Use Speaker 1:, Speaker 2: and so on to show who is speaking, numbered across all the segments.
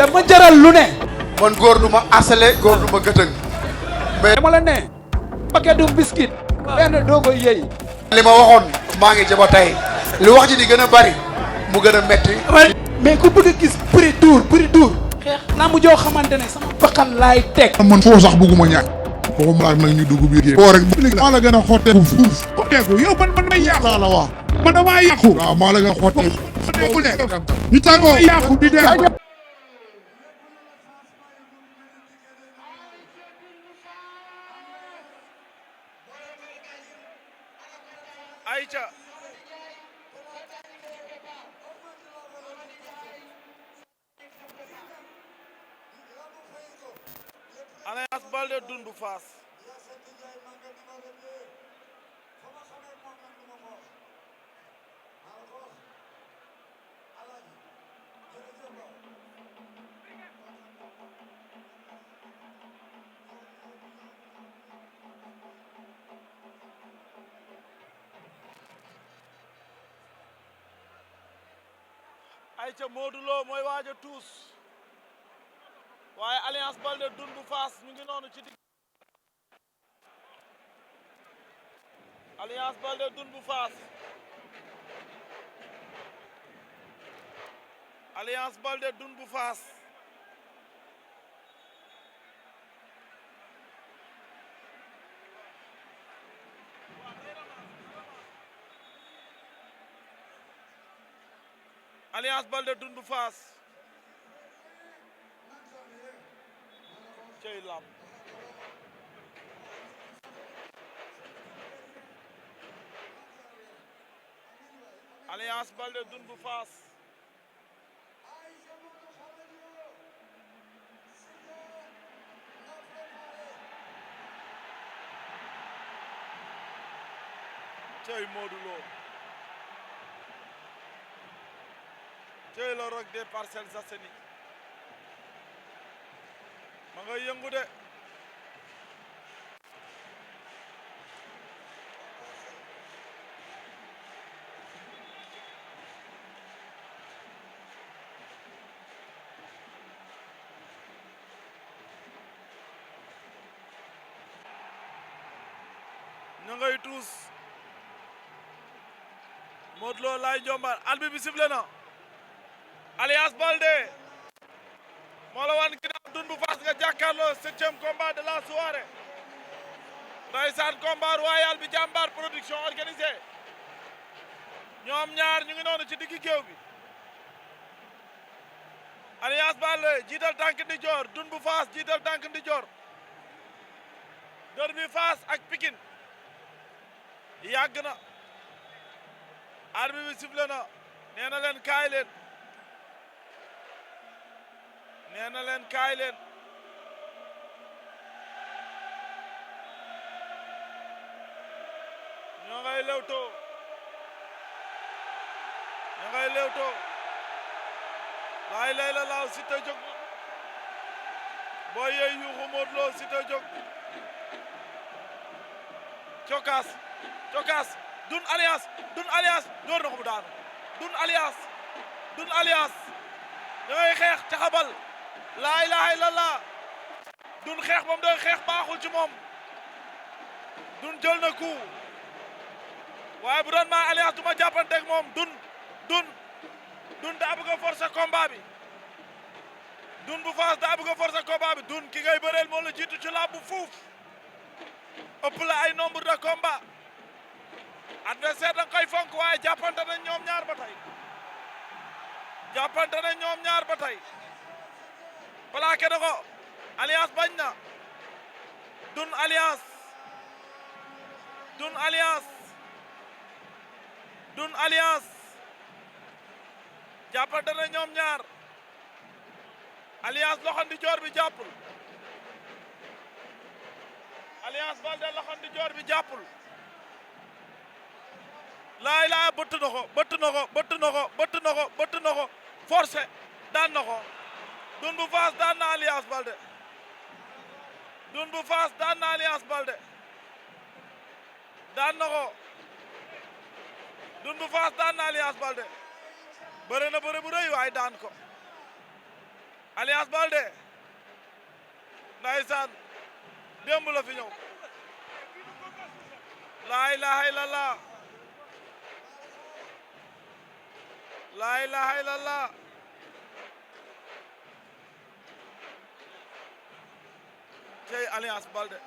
Speaker 1: dama jaral lu ne.
Speaker 2: man góor du ma asale góor du ma gëtëng. mais
Speaker 1: dama la ne. paquet du biscuit. benn doo ko yëy.
Speaker 2: li ma waxoon maa ngi jaba tey. li wax ji di gën a bari mu gën a metti.
Speaker 1: mais ku bëgg a gis prix tour. xeex naa mu joo xamante ne sama bakkan laay teg.
Speaker 3: man foo sax bëgguma ñàkk. waxuma laak nag ñu dugg biir géej. foo rek maa la gën a xotteeku fuuf. xotteeku yow man may yàqu la wax. man damaa yàqu. waaw maa la gën a xotteeku. xotteeku ne ñu tàggoo yàqu di dem.
Speaker 4: Aïcha Alliance Baldé Doun bu Fass Aïcha Modou Lo mooy waaj a tuus waaye Alliance Baldé Doun bu Fass ñu ngi noonu ci digg Alliance Baldé Doun bu Fass Alliance Baldé Doun bu Fass Alliance Baldé Doun bu Fass cey lam Alliance Baldé Doun bu Fass cey Modou Lo cey le Roc des Parcelles Assainies ma nga yëngu de ña ngay tuus Modou Lo lay Jaambar arbitre bi sifflé na Alliance Baldé moo la wan ginnaaw Doun bu Fass nga jàkkaarloo 7e combat de la soirée ndeysaan combat royal bi Jaambar production organisé ñoom ñaar ñu ngi noonu ci diggi géew bi Alliance Baldé jiital tànk ndijoor Doun bu Fass jiital tànk ndijoor derby Fass ak Pikine yàgg na arbitre bi sifflé na nee na leen kaay leen nee na leen kaay leen ñoo ngay lewtoo laay lay la laaw Siteu jóg booy yey yuuxu Modou Lo Siteu jóg cokaas Doun Alliance door na ko mu daanu Doun Alliance ñoo ngay xeex caxabal laa ilaha illallah Doun xeex moom doon xeex baaxul ci moom Doun jël na coup waaye bu doon maa Alliance du ma jàppanteeg moom Doun daa bëgg a forcer combat bi Doun bu Fass daa bëgg a forcer combat bi Doun ki ngay bëreel moo la jiitu ci làmb fuuf ëpp la ay nombre de combat adversaire da nga koy fonk waaye jàppante nañ ñoom ñaar ba tey plaqué na ko Alliance bañ na Doun Alliance jàppante na ñoom ñaar Alliance loxo ndijoor bi jàppul Alliance Baldé loxo ndijoor bi jàppul laay laa bëtt na ko forcé daan na ko Doun bu Fass daan na Alliance Baldé Doun bu Fass daan na Alliance Baldé daan na ko Doun bu Fass daan na Alliance Baldé bëre na bëre bu rëy waaye daan ko Alliance Baldé ndeysaan démb la fi ñëw laa ilaha illallah laa ilaha illallah cey Alliance Baldé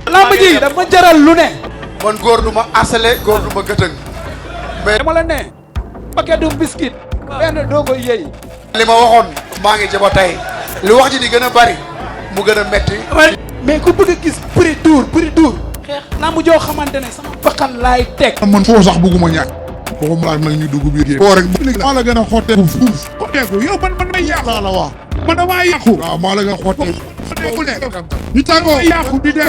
Speaker 1: lamb ji dama jaral lu ne.
Speaker 2: man góor du ma asale góor du ma gëtëng mais
Speaker 1: dama la ne paquet du biscuit benn doo ko yëy.
Speaker 2: li ma waxoon maa ngi jaba tey li wax ji di gën a bari mu gën a metti
Speaker 1: mais ku bëgg a gis prix tour xeex lamb joo xamante ne sama bakkan laay teg.
Speaker 3: man foo sax bëgguma ñàkk waxuma laaj nag ñu dugg biir géej foo rek maa la gën a xotteeku fuuf xotteeku yow man may yàqu la wax man damaa yàqu waaw maa la gën a xotteeku ñu tàggoo yàqu di dem